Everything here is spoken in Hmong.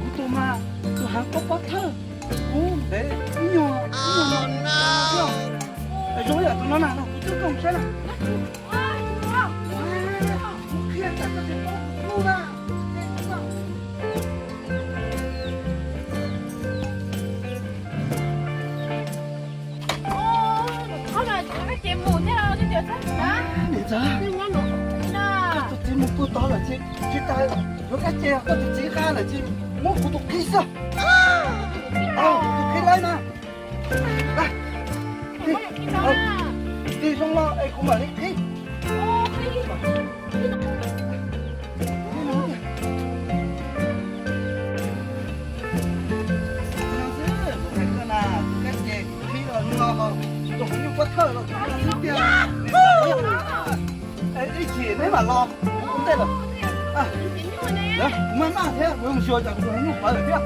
Kuv tus mas tus heev pob pob thawj, kuv ntev ib nyuag ib nyuag no thiab. Zoo yam tus no na, no kuv coj koj mus saib na. Kuv qhia cas koj tsis paub kuv hlub na. Niam ntxawm, koj tus txiv mus puag tod lawm ces tsis tas yuav kab ce, koj tus txiv qab lawm ces muab kuv tus qhib xwb. Tus qhib laib na. Tig zoo los es kuv mam li qhib. Ib chim neb mam los ua ntej lawm. Kuv maj maj thiab, kuv mus xyuas tsam kuv tus heev nyuj pawv lawm thiab.